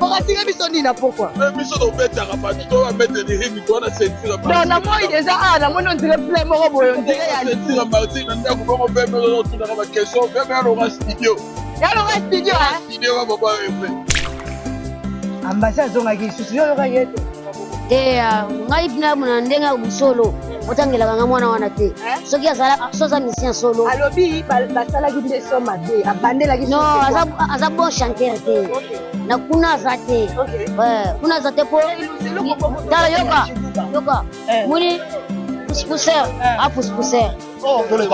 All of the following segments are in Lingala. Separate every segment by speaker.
Speaker 1: Boratire biso nini na pokwa?
Speaker 2: Biso tobetaka bato to bamete lirimi to wana ceinture.
Speaker 1: Donc na moi déjà awa namoni ondire plein moko boye, ondire ya
Speaker 2: ceinture martyr na ndako bongo mpe otunaka baquestion mpe ya Laurent studio.
Speaker 1: Ya Laurent studio.
Speaker 2: Studio wa papa Hervé.
Speaker 1: Ambasi azongaki lisusu, yo oyokaki ye te?
Speaker 3: Te, ngai mpina na ndenge ya bosolo, otangelaka nga mwana wana te. Soki azala so aza musicien solo.
Speaker 1: Alobi basalaki nde so mabe, abandelaki.
Speaker 3: Non, aza bon chanteur te. Na kuna aza te, kuna aza te. Po tala, yoka, yoka, muni pousse-pousseur, a pousse-pousseur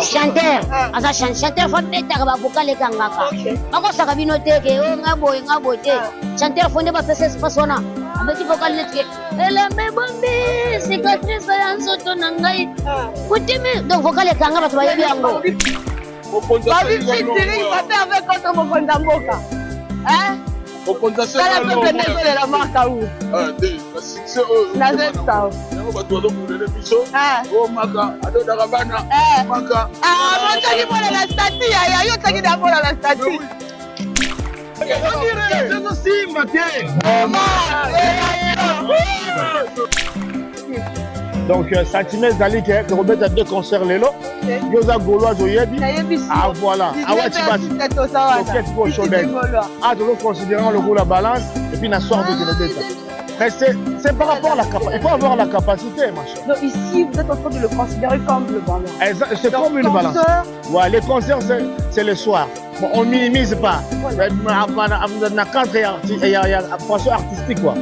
Speaker 3: chanteur, aza chanteur, faut abetaka bavocal ekangaka. Bakosaka bino te ke o nga boye, nga boye te. Chanteur faut nde bapesa espace wana, abeti vocal neti ke elembe ebombi cicatrice ya nzoto na ngai kutimi. Donc vocal ekanga, bato bayebi yango.
Speaker 1: Babi featuring Papa Hervé contre mokonzi ya mboka. Tala peuple nde ezolela Marc House. Nazesa.
Speaker 2: Yango bato bazobundele biso o maka adodaka bana maka.
Speaker 1: Botaki mona na statut yaya, yo otaki na mona na statut.
Speaker 2: Ezosimba te.
Speaker 4: Donc sentiment ezali ke tokobeta deux concerts lelo. Yo oza Gauloise, oyebi. Ah voilà, awati bato toketi po showbuzz. Ah, tozoconsidérant lokola balance et puis na soir de tokobeta. Mais c'est par rapport à la capacité. Il faut avoir la capacité, machin.
Speaker 1: Donc ici, vous êtes en train de le considérer comme le balance.
Speaker 4: C'est comme une balance. Ouais, les concerts, c'est le soir. Bon, on minimise pas. Voilà. Mais na cadre, il y a façon artistique, quoi.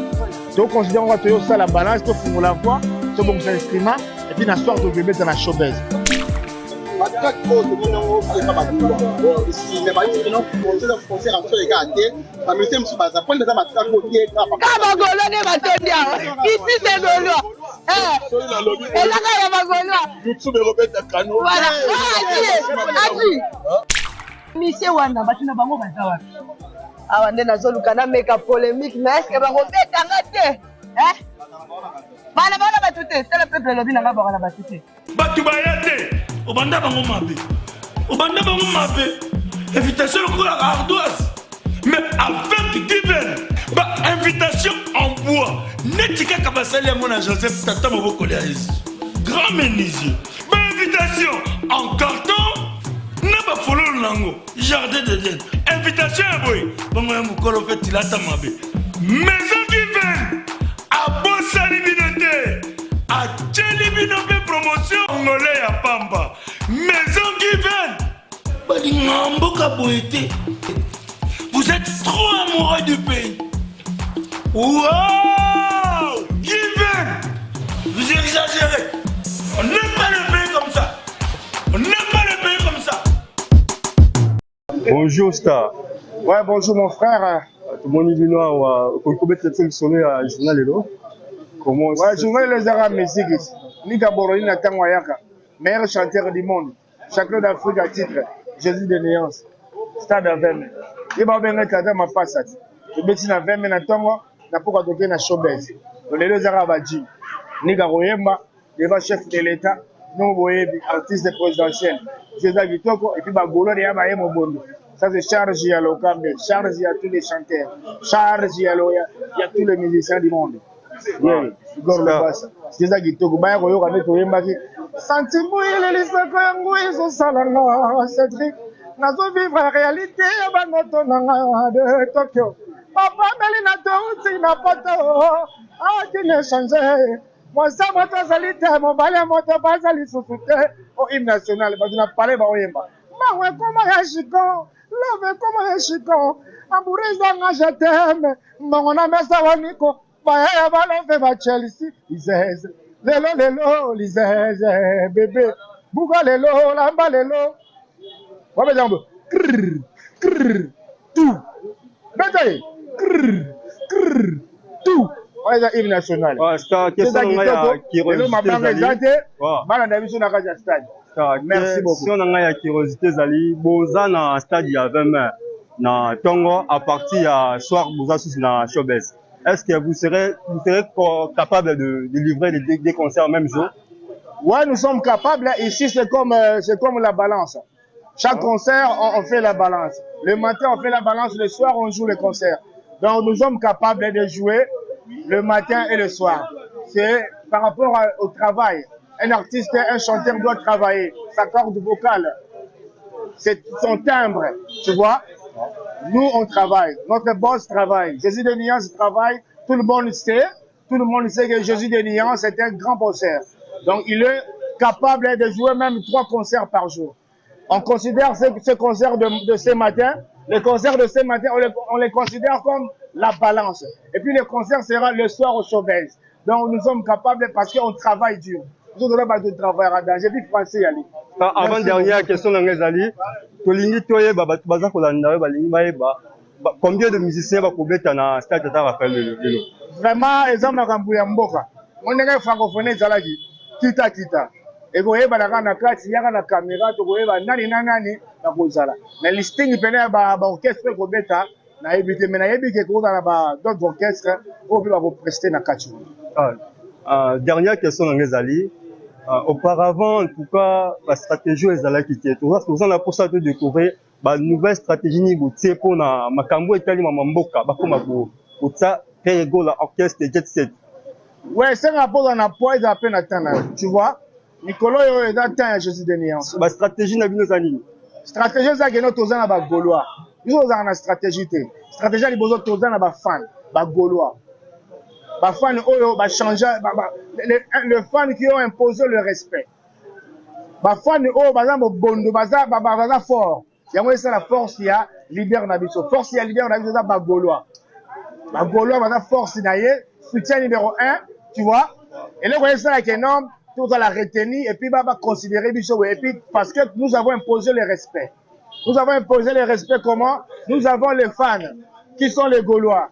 Speaker 4: Donc, considérons que ça la balance, tu fous la voix, tu bon instrument, et puis na soir, tu veux mettre la showbuzz.
Speaker 5: Batrack oyo tomoni yango epa baduwa mais bayisi bino concert en solo eka te. Bamusicien mosusu baza mpo eza batrack oyo te.
Speaker 1: Ka bagaulois nde batondi awa. Ici c'est Gaulois, ezaka ya Bagaulois.
Speaker 2: Youtube ekobeta kano.
Speaker 1: Voilà, ati misie wana, bato na bango baza wapi? Awa nde nazoluka nameka polémique, mais est-ce bakobetanga te? Bana bana bato te, tala peuple elobi nanga baka na bato te.
Speaker 6: Bato baya te, obanda bango mabe, obanda bango mabe, invitation lokola ardoise. Mais avec Given, bainvitation en bois neti kaka basali yango na Joseph, tata mobokoli ya Yesu, grand menuisier. Bainvitation en carton na bafololo nango, jardin d'Eden. Invitation ya boye bongo ya mokolo mpe tilata mabe. Maison Given abosani bino te, atieli bino mpe promotion ngole ya pamba. Maison Given balinga mboka boye te. Vous êtes trop amoureux du pays. Wow, Given, vous exagérez. On n'aime pas le pays comme ça, on n'aime pas le pays comme ça.
Speaker 7: Bonjour Star.
Speaker 4: Ouais, bonjour mon frère.
Speaker 7: Tomoni bino awa, okoki kobetela biso lisolo ya journal lelo? Comment?
Speaker 4: Ouais, journal lelo ezaka musique. Nika Boroni na ntango ayaka. Meilleur chanteur du monde. Champion d'Afrique à titre. Jésus de Nuance. Stade à 20 mai. Ye babenga tata mapasa ti. Tobeti na 20 mai na ntongo, na poka toke na showbuzz. Donc lelo ezaka baji. Nika koyemba devant chef de l'État. Nous boyebi artiste présidentiel. Eza kitoko et puis bagaulois ya baye mobondo. Ça c'est charge ya Lokambe, charge ya tous les chanteurs, charge ya tous les musiciens du monde. Yeah, Igor Lobasa. Eza kitoko baya koyoka nde toyembaki santimbu elelisaka yango ezosalanga. Cédric, nazovivre réalité ya banoto na nga de Tokyo. Papa meli na touti na poto akini échange mwasa moto azali te, mobali ya moto baza lisusu te. O hymne national, bato na palais baoyemba mango ekoma ya chikon, love ekoma ya chikon, amour ezanga je t'aime, mbongo na mesa waniko bayaya balove ba Chelsea lizeze lelo lelo lizeze bebe buka lelo lamba lelo wabeta ngo krr krr tu beta ye krr krr tu wana eza hymne national.
Speaker 7: Eza
Speaker 4: kitoko lelo, mabanga eza te, balanda biso na kati ya stade. Merci beaucoup.
Speaker 7: Question na ngai ya curiosité ezali: boza na stade ya 20 mai na ntongo, à partir ya soir boza susu na showbuzz. Est-ce que vous serez capable de livrer les deux concerts même jour?
Speaker 4: Ouais, nous sommes capables. Ici, c'est comme la balance. Chaque concert, on fait la balance. Le matin, on fait la balance. Le soir, on joue le concert. Donc nous sommes capables de jouer le matin et le soir. C'est par rapport au travail. Un artiste, un chanteur doit travailler sa corde vocale, c'est son timbre, tu vois. Nous, on travaille. Notre boss travaille. Jésus de Nuance travaille. Tout le monde sait. Tout le monde sait que Jésus de Nuance est un grand bosseur. Donc, il est capable de jouer même trois concerts par jour. On considère ce concert de ce matin, les concerts de ce matin, on les considère comme la balance. Et puis le concert sera le soir au Chauvet. Donc nous sommes capables parce qu'on travaille dur. Nous avons pas de travail à danger. Puis français, allez.
Speaker 7: Avant dernière question na ngai ezali tolingi toyeba bato baza kolanda yo balingi bayeba combien de musiciens bakobeta na stade Tata Raphaël lelo lelo.
Speaker 4: Vraiment, eza makambo ya mboka. Mo ndenge francophonie ezalaki kita kita. Ekoyebana kaka na kati, yaka na caméra, tokoyeba nani na nani bakozala. Mais listing pene ya ba orchestre ekobeta nayebi te, mais nayebi ke ekozala ba d'autres orchestre oyo mpe bakoprester na kati wana.
Speaker 7: Ah, ah, dernière question na ngai ezali auparavant en tout cas ba stratégie oyo ezalaki te, toza na mposa to découvrir ba nouvelle stratégie nini botie mpona makambo etali mama mboka bakoma kotia Ferre Gola orchestre Jet Set.
Speaker 4: Ouais, esengaka mpo na poids ezala mpe na temps na yo, tu vois. Mikolo oyo eza temps ya Jésus de Nuance.
Speaker 7: Ba stratégie na bino eza nini?
Speaker 4: Stratégie eza keno toza na bagaulois. Biso tozalaka na stratégie te. Stratégie ya liboso toza na bafan, bagaulois. Bafan oyo bachange, le fan qui ont imposé le respect. Bafan oyo baza mobondo, baza fort. Yango esala force ya leader na biso. Force ya leader na biso eza bagaulois. Bagaulois baza force na ye, soutien numéro 1, tu vois. Eloko esala ke non, tozala retenu et puis ba considérer biso boye. Et puis parce que nous avons imposé le respect. Nous avons imposé le respect comment? Nous avons les fans qui sont les Gaulois.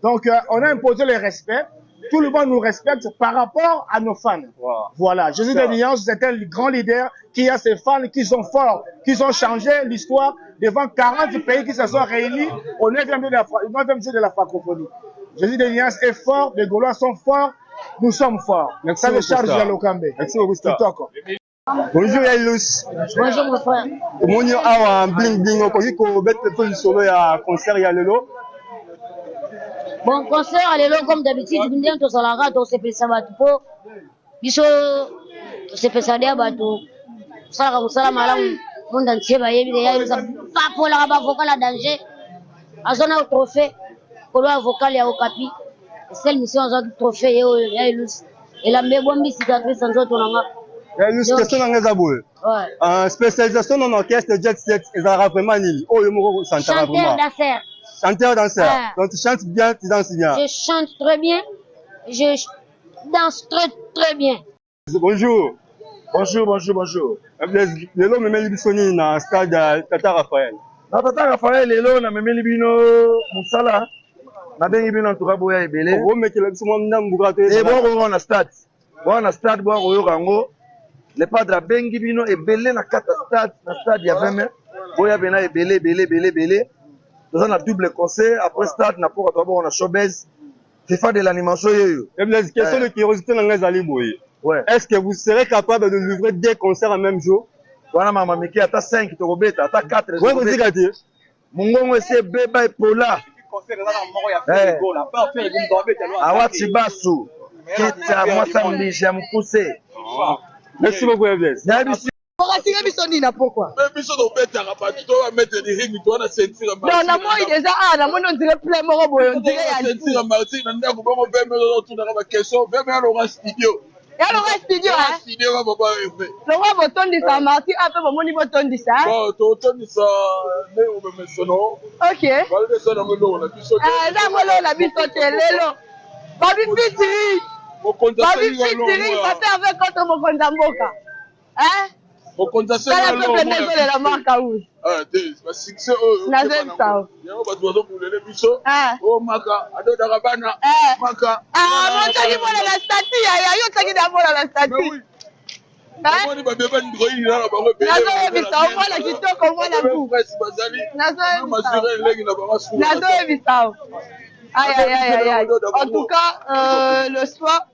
Speaker 4: Donc on a imposé le respect. Tout le monde nous respecte par rapport à nos fans.
Speaker 7: Wow.
Speaker 4: Voilà, Jésus de Nuance, c'est un grand leader qui a ses fans qui sont forts, qui ont changé l'histoire devant 40 pays qui se sont réunis au 9e jour de la francophonie. Jésus de Nuance est fort, les Gaulois sont forts, nous sommes forts.
Speaker 7: Merci
Speaker 4: Ça
Speaker 7: beaucoup,
Speaker 4: charge
Speaker 7: Star.
Speaker 4: ya Lokambe.
Speaker 7: Merci beaucoup, Star.
Speaker 4: Kitoko.
Speaker 7: Bonjour Yailus.
Speaker 3: Bonjour mon frère.
Speaker 7: Omoni awa bling bling okoki kobeta mpe lisolo ya concert ya lelo.
Speaker 3: Bon concert ya lelo comme d'habitude ndenge tozalaka tosepelisa bato mpo biso tosepelisa deya bato tosalaka mosala malamu monde entier bayebi ke Yailus apapolaka bavocal ya danger aza na trophée kolo ya vocal ya Okapi seule mission azwaki trophée ye oyo Yailus elamba ebombi cicatrice ya nzoto na nga.
Speaker 7: Yailus, question na ngai eza boye.
Speaker 3: Ouais.
Speaker 7: Spécialisation dans orchestre Jet Set ezalaka vraiment nini oyo moko osantaka
Speaker 3: Chanteur,
Speaker 7: vraiment?
Speaker 3: danseur.
Speaker 7: Chanteur, danseur.
Speaker 3: Ouais.
Speaker 7: Donc tu chantes bien, tu danses bien.
Speaker 3: Je chante très bien, je danse très très bien.
Speaker 7: Bonjour.
Speaker 2: Bonjour, bonjour, bonjour.
Speaker 7: Lelo omemeli biso nini na stade ya Tata Raphaël?
Speaker 2: Na Tata Raphaël lelo namemeli bino mosala, nabengi bino en tout cas boya ebele.
Speaker 7: Okomekela biso mwa ndambu kaka to
Speaker 2: Eh, boya na stade. Boya na stade, boya koyoka yango. Le padre abengi bino ebele na kati ya stade, na stade ya 20 mai. Boya bena ebele ebele ebele ebele. Toza na double concert après stade na poka toza na showbuzz. FIFA de l'animation yeyo.
Speaker 7: Eh Blaise, question de curiosité na ngai ezali boye.
Speaker 2: Ouais.
Speaker 7: Est-ce que vous serez capable de livrer deux concerts en même jour?
Speaker 2: Wana mama mike ata 5 tokobeta ata 4.
Speaker 7: Ouais, kotika te.
Speaker 2: Mongongo esi ebeba epola. Eh. Awati basu. Kita mwasa mbisi ya mokuse.
Speaker 7: Merci beaucoup, Blaise.
Speaker 2: Nayebisi
Speaker 1: Okasinga biso nini na pokwa?
Speaker 6: Mpe biso tobetaka bato to bamettre di ring to wana ceinture.
Speaker 1: Donc namoni déjà awa namoni on dirait plein moko boye, on dirait ya
Speaker 6: ceinture martyr na ndako bongo veme otunaka baquestion veme ya Laurent studio.
Speaker 1: Ya Laurent studio, hein?
Speaker 6: Studio ba papa Hervé.
Speaker 1: Lokwa botondisa martyr a mpe bomoni botondisa.
Speaker 6: Bon, totondisa nde omemesono.
Speaker 1: Ok.
Speaker 6: Balesa nango eloko na biso te.
Speaker 1: Ah, eza yango eloko na biso te lelo. Babi featuring.
Speaker 6: Mokonzi
Speaker 1: Babi
Speaker 6: asengi
Speaker 1: featuring
Speaker 6: elongo.
Speaker 1: Papa Hervé contre mokonzi ya mboka. Hein?
Speaker 6: Mokonzi asengi
Speaker 1: Tala peuple nde
Speaker 6: elongo.
Speaker 1: ezolela Marc House.
Speaker 6: Ah, te basuccès oyo
Speaker 1: Nazoyebisa yo.
Speaker 6: yango bato bazobulele biso.
Speaker 1: Ah.
Speaker 6: Oyo maka adodaka bana.
Speaker 1: Eh.
Speaker 6: Maka.
Speaker 1: Ah, botaki mona na statut ya ya yo otaki na mona na
Speaker 6: Mais
Speaker 1: statut.
Speaker 6: oui.
Speaker 1: Hein?
Speaker 6: Omoni babeba ndroid na bango ebele.
Speaker 1: Nazoyebisa yo, mwana kitoko, mwana bu.
Speaker 6: Presse bazali.
Speaker 1: Nazoyebisa yo.
Speaker 6: Masure elengi na bango suku.
Speaker 1: Nazoyebisa yo. Aïe, aïe, aïe, aïe, aïe. En tout cas, le soir,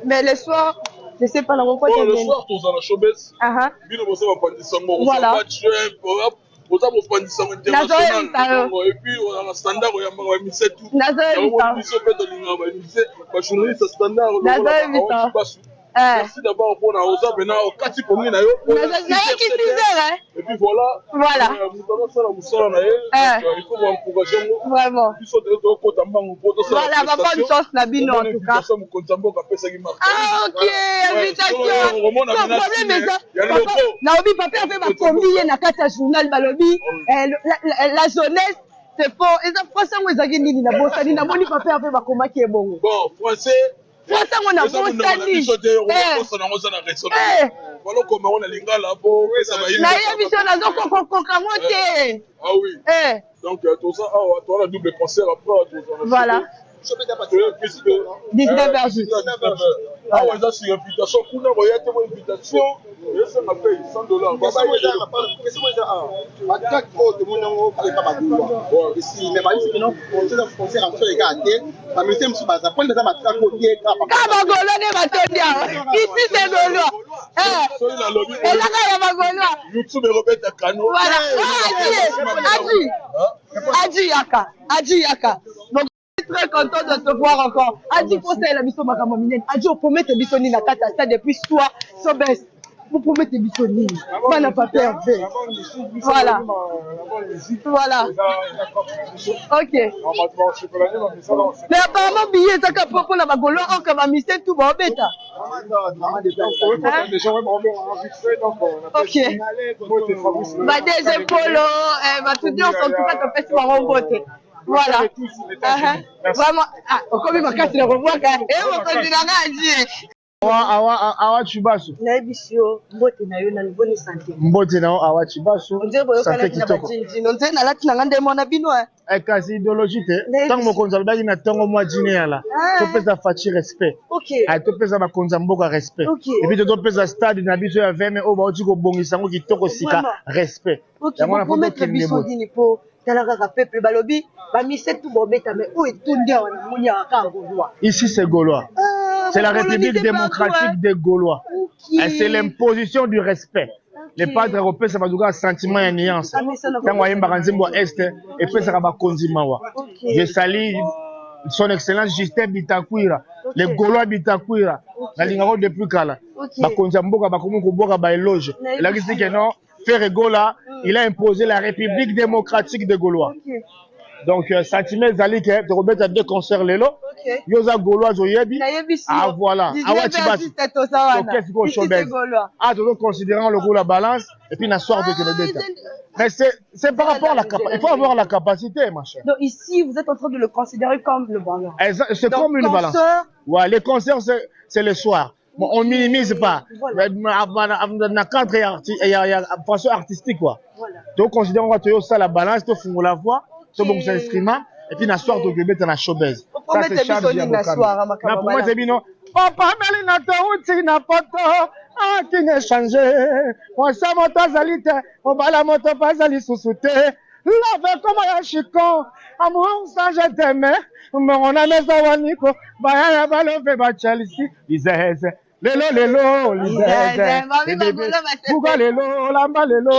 Speaker 1: mais le soir, je sais pas, la
Speaker 6: Oh, le soir tozala showbuzz.
Speaker 1: Ah,
Speaker 6: Bino boza bapandisa ngo.
Speaker 1: Voilà.
Speaker 6: Oza mopanzi sango international. Et puis on a standard oyambaka ba musicien tout.
Speaker 1: Nazoyebisa.
Speaker 6: Biso mpe tolingaka ba musicien, ba journaliste standard.
Speaker 1: Nazoyebisa.
Speaker 6: Merci d'abord mpona oza pena okati pongi na yo.
Speaker 1: Nayaki 6 heures.
Speaker 6: Et puis voilà.
Speaker 1: Voilà.
Speaker 6: Moto azosala mosala na ye. Il faut koencourage yango.
Speaker 1: Vraiment.
Speaker 6: Biso tokota mbangu mpo tosala.
Speaker 1: Voilà, ba bonne chance na bino en tout cas.
Speaker 6: Invitation mokonzi ya mboka apesaki marque.
Speaker 1: Ah ok, invitation. Non, problème eza. Naobi papa mpe bakomi ye na kati ya journal balobi la jeunesse c'est fort. Eza français yango ezalaki nini na bosani namoni papa mpe bakomaki ye bongo.
Speaker 6: Bon, français
Speaker 1: français yango nabosani nayebi so nazokokokoka ngo te.
Speaker 6: Ah oui. Donc toza awa toza na double concert après toza
Speaker 1: Voilà. 19 heures juste.
Speaker 6: Awa eza sur invitation kuna koya te mo invitation esenga mpe 100 dollars.
Speaker 5: Badate oyo tomoni yango epa bagulwa esi me bayisi kino concert en sol ekaka te bamusicien mosusu baza mponi baza matrako te.
Speaker 1: Ka bagolo nde batondi awa. Ici c'est gaulois. Elaka ya bagaulois.
Speaker 6: YouTube ekobeta kano.
Speaker 1: Voilà. Adi, Adi yaka, Adi yaka. Donc très content de te voir encore. Adi conseil la biso makambo minene. Adi opromete biso nini na kati ya stade depuis soir Sobes. Opromete biso nini? Bana papa Hervé. Voilà. Voilà. Ok. Mais apparemment billet ezaka po mpona bagaulois or que ba musicien tout baobeta. Ok. Ba DG Polo, bato nyonso en tout cas topesi bango mbote. Voilà. Vraiment, ah, okomi makasi na kobwaka. Eh, mokonzi na ngai Adi.
Speaker 4: Awa awa awa Tshibasu.
Speaker 1: Nayebisi yo mbote na yo na boni santé.
Speaker 4: Mbote na yo awa Tshibasu.
Speaker 1: Ondire boyokanaki na bajinjin. Ondire nalati na ngai nde mona bino.
Speaker 4: Eh, kasi idéologie te. Ntango mokonzi alobaki na ntongo mwa jine yala. Topesa Fatshi respect.
Speaker 1: Okay.
Speaker 4: Ah, topesa bakonzi ya mboka respect.
Speaker 1: Okay.
Speaker 4: Et puis topesa stade na biso ya VM oyo bauti kobongisa yango kitoko sika respect.
Speaker 1: Ok,
Speaker 4: Yango wana faut
Speaker 1: bopromettre
Speaker 4: tokende
Speaker 1: biso
Speaker 4: boye.
Speaker 1: nini po tala kaka peuple balobi bamise tu bobeta mais oyo etondi awa namoni awa kaka gaulois.
Speaker 4: Ici c'est Gaulois. C'est la République démocratique des Gaulois.
Speaker 1: Ok.
Speaker 4: Et c'est l'imposition du respect. Le padre akopesa bato kaka sentiment ya nuance. Ntango ayembaka nzembo ya Est, epesaka bakonzi mawa. Je salue son excellence Justin Bitakwira, le Gaulois Bitakwira. Nalingako depuis kala. Bakonzi ya mboka bakomi kobwaka ba éloge. Elakisi ke non, Ferre Gola, il a imposé la République démocratique des Gaulois. Donc sentiment ezali ke tokobeta deux concerts lelo. Yo oza Gaulois oyebi. Ah voilà. Awa Tshibasu. Tokei sikoyo showbuzz. Ah tozo considérant lokola balance et puis na soir tokende beta. Mais c'est par rapport à la capacité. Il faut avoir la capacité, ma chère.
Speaker 1: Donc ici, vous êtes en train de le considérer comme le balance.
Speaker 4: C'est comme une balance. Ouais, les concerts c'est le soir. Bon, on minimise pas.
Speaker 1: Voilà.
Speaker 4: Mais na cadre ya façon artistique quoi.
Speaker 1: Voilà.
Speaker 4: Donc considérons que tu ça la balance, tu fungola la voix, tu bon instrument et puis na soir tu beta na showbiz. Ça c'est charge ya
Speaker 1: na soir
Speaker 4: Na pour moi c'est bino. Papa meli na tauti na poto. Ah qui ne change. Moi ça moto azali te, mobala moto bazali susu te. Love comme ya chicon. Amour sans je t'aime. Mbongo na mesa waniko. Baya ya balove ba Chelsea. Lizeze. Lelo lelo lizeze. Buka lelo lamba lelo.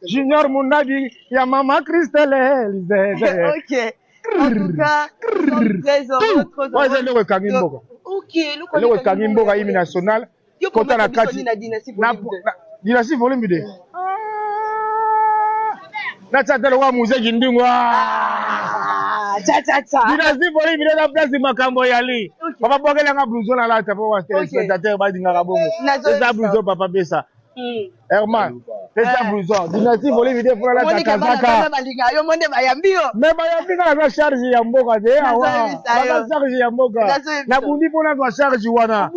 Speaker 4: Junior Mundabi ya mama Christelle lizeze.
Speaker 1: Ok. En tout cas, très heureux, très heureux.
Speaker 4: Oyo eloko ekangi mboka.
Speaker 1: Ok,
Speaker 4: eloko ekangi mboka hymne national. Kota na kati. Dynastie volume 2. Natia te lokola muzeki ndingo. Dynastie volume 2 na place makambo yali. Papa bwakelanga blouson nalata po ba téléspectateur balingaka bongo. Eza blouson papa pesa. Herman, pesa blouson. Dynastie volume 2 funa lata kazaka.
Speaker 1: Yo monde bayambi yo.
Speaker 4: Mais bayambi nga naza charge ya mboka te awa. Naza charge ya mboka. Nabundi mpo nazwa charge wana.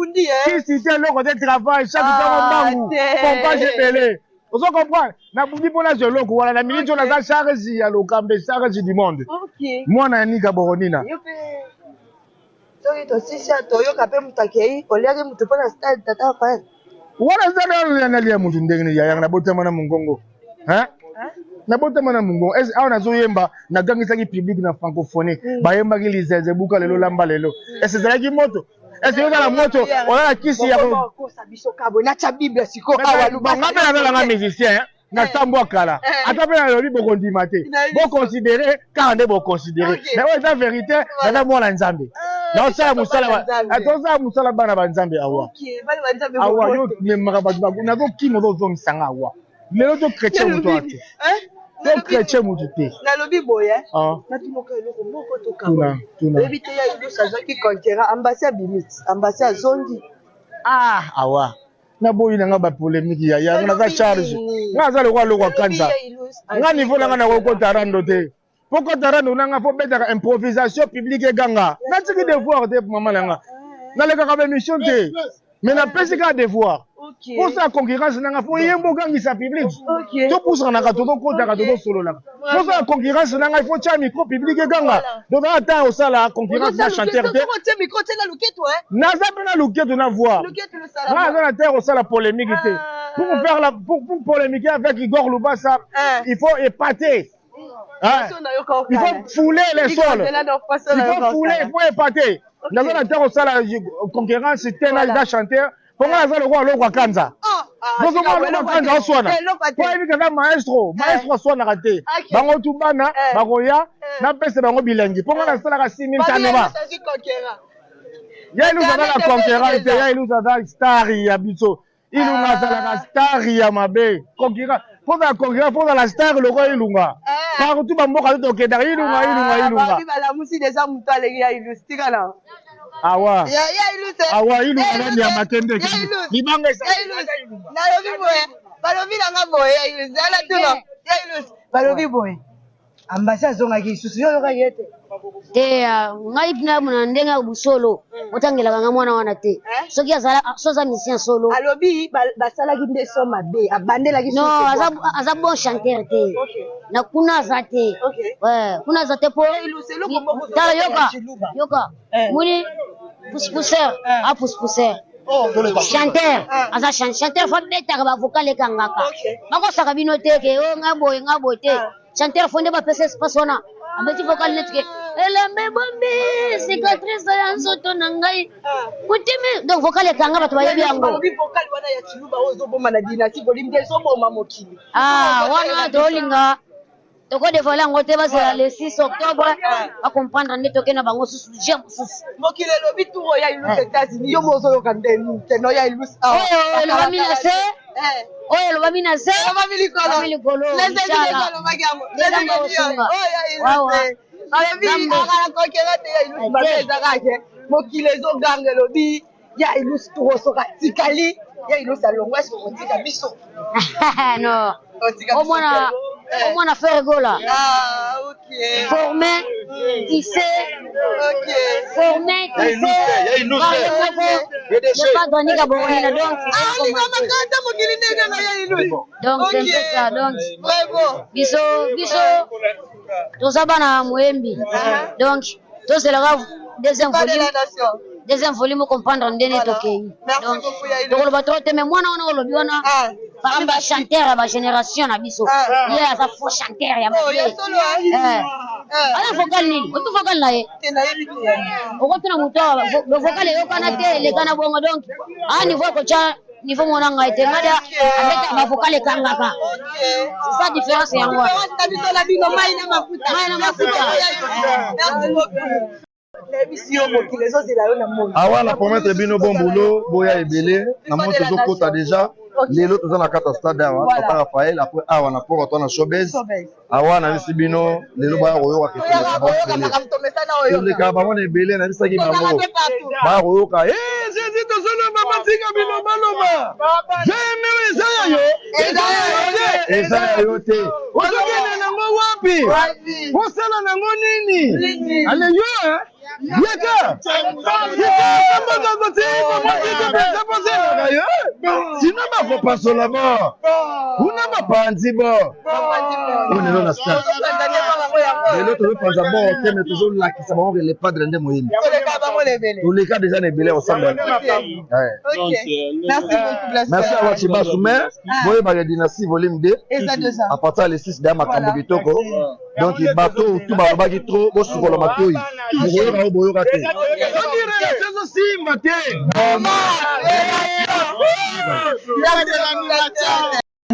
Speaker 4: Kisi te eloko te travail chaque ntango mbangu. Pompage ebele. Ozo comprendre? Nabundi mpo nazwa eloko wana na minute oyo naza charge ya Lokambe, charge du monde. Mwana ya Nika Boronina.
Speaker 1: Soki tosisi toyoka mpe moto akei oliaki moto mpo na stade tata Rafael.
Speaker 4: Wana eza nalia moto ndenge nini yayanga nabotama na mongongo. Hein? Nabotama na mongongo. Est awa nazoyemba nagangisaki public na francophonie. Bayembaki lizeze buka lelo lamba lelo. Est ezalaki moto? Est ce que na moto oza na kisi ya
Speaker 1: kosa biso kabo natya Bible sikoyo awa
Speaker 4: lubanga mpe nazalanga musicien. Nasambwa kala. Ata mpe nalobi bokondima te. Boconsidere kaka nde boconsidere. Mais oyo eza verite, naza mwana Nzambe. Naosala mosala, tozala mosala bana ba Nzambe awa. Awa yo memaka bato nazokima ozozongisa nga awa. Lelo to chrétien moto wana te. To chrétien moto te.
Speaker 1: Nalobi boye,
Speaker 4: ah.
Speaker 1: Natumoka eloko moko tokabola. Oyebi te ya Ilus azwaki conquérant, ambassy abimi, ambassy azongi.
Speaker 4: Ah, awa. Naboyi na nga ba polemique ya ya naza charge. Nga aza lokola lokwa kanza. Nga niveau na nga nakokota rando te. Po kota rando na nga fo betaka improvisation publique eganga. Natiki devoir te mama na nga. Nalekaka ba émission te. Mais napesi kaka devoir. Posa concurrence na nga fo yembo ogangisa public. Topusanaka tozokotaka tozosololaka. Posa concurrence na nga il faut tia micro public eganga. Donc ata osala concurrence na chanteur te. Naza pe na luketu na voix. Nga naza na terre osala polémique te. Pour faire la pour polémiquer avec Igor Lubasa, il faut épater. Hein? Il faut fouler les sols. Il faut fouler, il faut épater. Naza na terre osala concurrence te na chanteur. Po nga naza lokola lokwa kanza. Bozomona lokwa kanza oswana. Po ayebi kaka maestro, maestro aswanaka te. Bango tu bana bakoya napesa bango bilengi. Po nga nasalaka simultanément. Ya Ilus aza na concurrent te, ya Ilus aza star ya biso. Ilunga azalaka star ya mabe. Concurrent, po ozala concurrent, po ozala star lokola Ilunga. Partout ba mboka to tokendaka Ilunga, Ilunga, Ilunga.
Speaker 1: Babi balamusi deja moto aleki ya Ilus, tika na.
Speaker 4: Awa.
Speaker 1: Ya ya Ilus.
Speaker 4: Awa Ilunga nani ya makende. Libanga eza.
Speaker 1: Nalobi boye, balobi na nga boye ya Ilus. Ala tuna, ya Ilus. Balobi boye. Ambasi azongaki lisusu, yo oyokaki ye te?
Speaker 3: Te, ngai mpena na ndenge ya busolo otangelaka nga mwana wana te. Soki azala so aza musicien solo.
Speaker 1: Alobi basalaki nde so mabe, abandelaki
Speaker 3: non, aza aza bon chanteur te. Na kuna aza te. Ouais, kuna aza te po tala yoka yoka muni pousse-pousseur a pousse-pousseur. Chanteur aza chanteur fo abetaka ba vocal ekangaka. Bakosaka bino te ke o nga boye nga boye te. Chanteur fo nde bapesa espace wana abeti vocal neti ke elembe ebombi cicatrice ya nzoto na ngai kutimi donc vocal ekanga bato bayebi yango.
Speaker 1: Balobi vocal wana ya Tshiluba oyo ezoboma na dynastie volume te ezoboma mokili.
Speaker 3: Ah wana tolinga toko devoile yango te bazela le 6 octobre ba comprendre nde toke na bango susu je mosusu.
Speaker 1: Mokili elobi tour oyo ya Ilus États-Unis yo mo ozoyoka nde nini te no ya Ilus
Speaker 3: awa. Oyo elobami na se oyo elobami na se
Speaker 1: elobami likolo
Speaker 3: likolo
Speaker 1: elobaki yango oyo ya Ilus alobi akala kokela te ya Ilus mabe ezaka ke mokili ezoganga elobi ya Ilus tour soki atikali ya Ilus alongwa eske okotika biso?
Speaker 3: Non, omona omona Ferre Gola formé tissé formé tissé par ye moko le padre Nika Boronina donc donc c'est un peu ça donc biso biso toza bana moyembi donc tozelaka deuxième volume deuxième volume comprendre ndenge tokei donc tokoloba trop te mais mwana wana olobi wana parmi ba chanteur ya ba génération na biso ye aza faux chanteur ya mabe aza vocal nini otu vocal na ye okotuna moto awa vocal eyokana te elekana bongo donc a niveau akotya niveau mona ngai te ngai abeta ba vocal ekangaka c'est ça différence yango wana
Speaker 1: mai na mafuta
Speaker 3: mai na mafuta.
Speaker 1: Merci beaucoup. Nayebisi yo mokili ezozela yo na moi.
Speaker 2: Awa na promettre bino bon boulot, boya ebele na moi tozokota déjà. Lelo toza na kati ya stade awa, papa Raphaël après awa na poko to na showbiz. Awa nayebisi bino lelo baya koyoka toleka bango na ebele nayebisaki bango baya koyoka Jésus tozoloba batika biloba loba jeme eza ya yo eza ya yo te ozokende nango wapi osala nango nini ale yo yaka sino bakopasola bo kuna bapanzi bo oyo lelo na stade lelo tozopanza bo te me tozolakisa bango ke le padre nde moyembi toleka deja na ebele osambela. Merci awa Tshibasu mais boyebaka dynastie volume 2 à partir ya le 6 deya makambo kitoko donc bato tu balobaki trop bosukola matoi bokoyoka oyo boyoka te soki relation ezosimba te.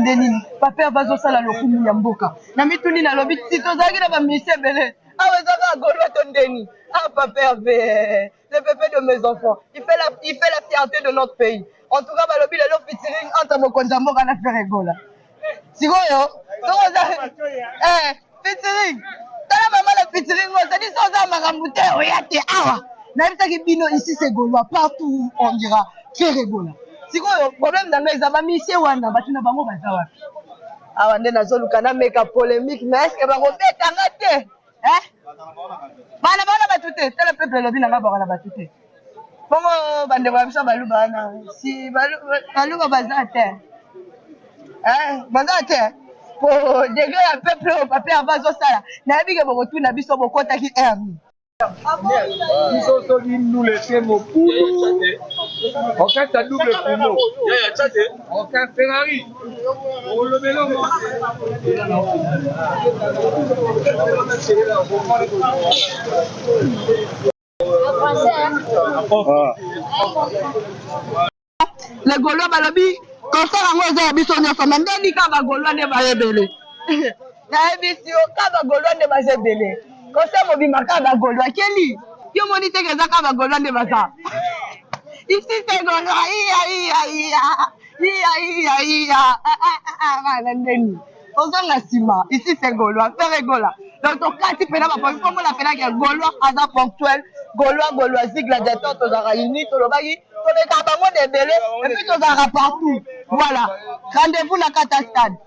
Speaker 1: nde nini papa bazosala lokumu ya mboka. Na mituni nalobi ti tozalaki na bamusiciens ebele awa, eza kaka Gaulois to ndeni? Ah, papa Hervé, le pépé de mes enfants, il fait la fierté de notre pays. En tout cas, balobi lelo featuring entre mokonzi ya mboka na Ferre Gola. Sikoyo soki oza featuring, tala mama na featuring oyo, c'est-à-dire so oza makambo te, oya te awa. Nayebisaki bino, ici c'est Gaulois, partout on dira Ferre Gola. Sikoyo problème na ngai eza bamusiciens wana, bato na bango baza wapi? Awa nde nazoluka nameka polémique, mais est-ce bakobetanga te? Bana bana bato te. Tala, peuple elobi na nga baka na bato te. Bongo bandeko ya biso Baluba wana, si Baluba baza te, baza te po degré ya peuple oyo pape ava azosala. Nayebi ke bokotuna biso bokotaki aire.
Speaker 4: Biso soki ndule te, mobulu, orchestre double poumon, orchestre Ferrari, olobelongo.
Speaker 3: Ah.
Speaker 1: Les Gaulois balobi concert yango eza ya biso nyonso, mais ndeni kaka Bagaulois nde bayebele. Nayebisi yo, kaka Bagaulois nde baza ebele. Concert mobima kaka Bagaulois. Keli yo moni teke eza kaka Bagaulois nde baza. Ici c'est Gaulois, iya iya iya iya iya iya na ndeni ozonga nsima. Ici c'est Gaulois, Ferre Gola. Donc tokati mpena bapomi mpongola mpenaki ya Gaulois aza ponctuel. Gaulois, Gauloisi, gladiateur, tozalaka uni. Tolobaki tolekaka bango na ebele et puis tozalaka partout. Voilà, rendez-vous na kata stade.